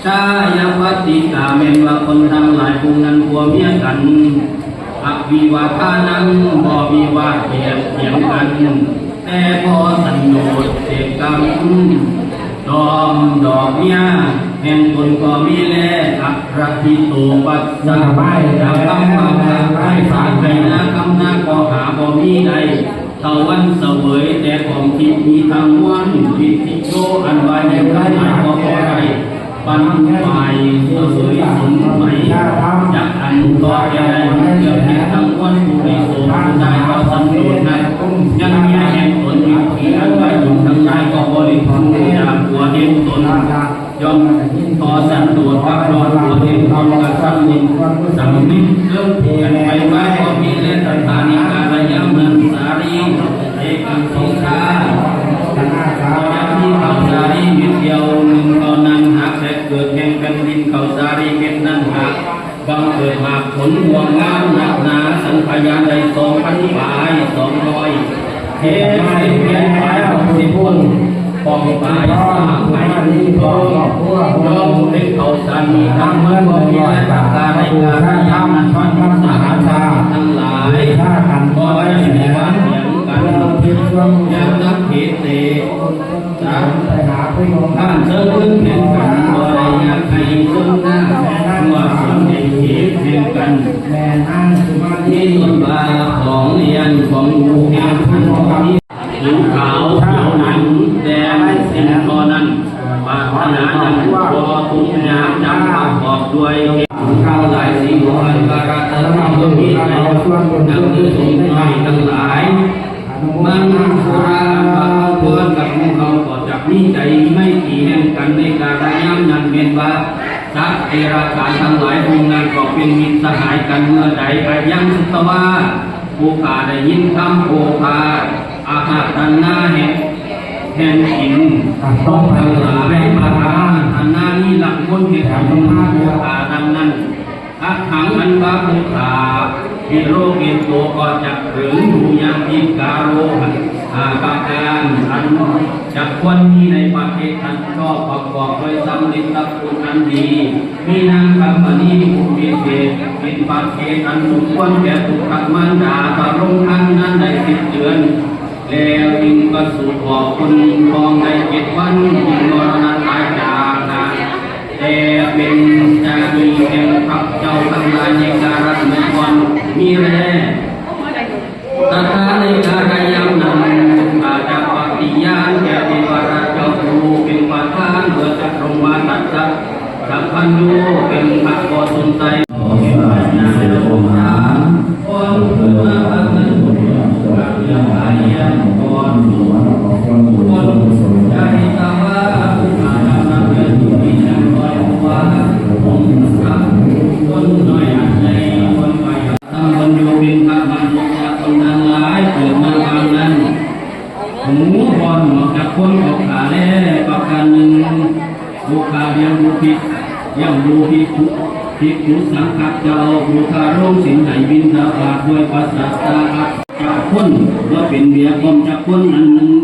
ກາຍະປະຕິກາ ແມ່ນວ່າຄົນທັງຫຼາຍຜູ້ນັ້ນຜົວເມຍກັນ ອະວິວາທານັງ ບໍ່ວິວາທະກຽດຄຽງກັນ ແຕ່ພໍສັນໂດດເສບກຳ ດອມດອກເມຍແຫ່ງຕົນກໍມີແລ ອະລະຫິໂຕປັດສະ ຈາກຄຳວ່າໄປສາໄປນາ ຄຳນາກໍຫາບໍ່ມີໄດ້ ຕາວັນສະເຫວີຍແຕ່ຂອງທີ່ມີທັງມວນ ວິທິໂຍ ອັນວ່າແຫ່ງທັງຫຼາຍກໍບໍ່ໄດ້ ປັນປາຍສະເຫວີຍສົມໄໝ ຈັກອັນກໍແຕ່ໃດ ເກືອບເຮັດທັງມວນ ຜູ້ທີ່ໂສດຜູ້ຊາຍກໍສັນໂດດນັ້ນ ຍັງເມຍແຫ່ງຕົນວິທີ ອັນວ່າຍິງທັງຫຼາຍກໍບໍ່ໄດ້ຮູ້ຈາກຜົວແຫ່ງຕົນ ຍ່ອມພໍສັນໂດດກັບນອນຜົວເຫັນຄວາມກະສັງນິດສັງນິດ ເລີ່ມເປັນໄປມາກໍມີແລະສະຖານີກາລະຍາມນັ້ນ ສາລີເອກັງສົງຄາ ກໍຍັງມີເຂົ້າສາລີເມັດດຽວໜຶ່ງເທົ່ານັ້ນ ຫາກແຕ່ເກີດແຫ່ງແຜ່ນດິນເຂົ້າສາລີເມັດນັ້ນ ຫາກບັງເກີດໝາກຜົນມ່ວງງາມນັກໜາ ສັງຂະຍານໄດ້ສອງພັນປາຍສອງຮ້ອຍ ເຮັດໃຫ້ເປັນປາຍຫົກສິບຄົນ ຂອງປາຍສາມໄປຢູ່ພອມ ຍອມເປັນເຂົ້າສາລີທັງໝົດ ບໍ່ມີແລະກາໄດ້ກາໄດ້ຍາມນັ້ນ ພັນມະຫາຊາດທັງຫຼາຍ ບໍ່ໄດ້ມີບາດຫຍັງກັນ ຍານັກເຂເຕ ສາ ທ່ານເຊີນເພິ່ນເປັນກັນ ບໍ່ໄດ້ຢາກໃຫ້ສົມໜ້າ ເມື່ອສົມເດດເຂດແຫ່ງກັນ ມີຕົ້ນວ່າຂອງລຽນຂອງລູກແຫ່ງທ່ານ ຜິວຂາວຂຽວໜັງແດງ ສິ່ງເທົ່ານັ້ນ ປາດຖະໜານັ້ນ ບໍ່ທຸກຍາກຈຳປະກອບດ້ວຍ ເກົ້າຫຼາຍສິບ ອັນກະລະຕະນະບໍ່ມີໃດ ນັບຖືສົງນ້ອຍທັງຫຼາຍ ມັງຄຸລາ ອັນວ່າເຮົາຄວນກັບໝູ່ເຮົາກໍຈະມີໃຈໄມຕີແຫ່ງກັນ ໃນກາລະຍາມນັ້ນແມ່ນວ່າ ສັດເດຍລະສານທັງຫຼາຍພວກນັ້ນກໍເປັນມິດສະຫາຍກັນເມື່ອໃດ ອາຍັງສຸຕະວາ ຜູ້ຂ້າໄດ້ຍິນຄຳໂອພາດ ອາຫາດຕັນນາແຫ່ງ ແຫ່ງກິນ ຕ້ອງທັງຫຼາຍ ປະທານອັນນານີ້ລັກມົນແຫ່ງອັນນາຜູ້ຂ້າດັ່ງນັ້ນ ອະຫັງ ອັນວ່າຜູ້ຂ້າ ວິໂລກິໂຕ ກໍຈັກເຖິງຢູ່ຍາມທີ່ກາໂລ ອາ ປະການ ອັນຈັກຄວນມີໃນປະເທດ ອັນຊອບປະກອບດ້ວຍສຳລິດຕະກຸນອັນດີ ມີນາງຄຳມະນີຜູ້ວິເສດ ເປັນປະເທດອັນສົມຄວນແກ່ປຸດທະມານດາ ພະລົງທັນນັ້ນໄດ້ສິບເດືອນ ແລ້ວຈຶ່ງປະສູດອອກຄົນຍິງທ້ອງໄດ້ເຈັດວັນ ຈຶ່ງມໍລະນະຕາຍຈາກນາງ ແຕ່ເປັນສາມີແຫ່ງພວກເຈົ້າທັງຫຼາຍໃນກາລະເມື່ອກ່ອນມີແລ ສັດທາໃນກາລະຍາມນັ້ນ ອາຈາປະຕິຍານແກ່ເທວະລາຊເຈົ້າຜູ້ເປັນປະທານ ເມື່ອຈັກລົງມາຕັດສະ ສັບພັນໂຍ ເປັນພະບໍ່ສົນໃຈ ຂໍໃຫ້ມາເສຍໂອຫານ ຂໍໃຫ້ເກີດມາເພື່ອເງິນ ເພື່ອການຮຽນ ຂໍໃຫ້ມີບຸນກຸສົນ ຢ່າໄດ້ກ່າວວ່າຜູ້ຂ້ານຳນຳເດີນຢູ່ທີ່ຍັງບໍ່ຮູ້ວ່າ ອົງສັກຄົນນ້ອຍອັນໃຫຍ່ ຄວນໄປ ທຳບຸນຢູ່ເປັນພະມະນຸດ ຄົນທັງຫຼາຍເກີດມາປາງນັ້ນ ຫູບອດໜວກຈັກຄົນອອກຂ້າແລ ປະການໜຶ່ງ ຜູ້ຂ້າລ້ຽງດູພິກ ລ້ຽງດູພິກຂຸ ພິກຂຸສັງຄະເຈົ້າ ຜູ້ຂ້າລົງສິນໃຫ້ບິນທະບາດດ້ວຍປາສາດຕາອັດຈັກຄົນ ບໍ່ເປັນເບຍຄອມຈັກຄົນອັນໜຶ່ງ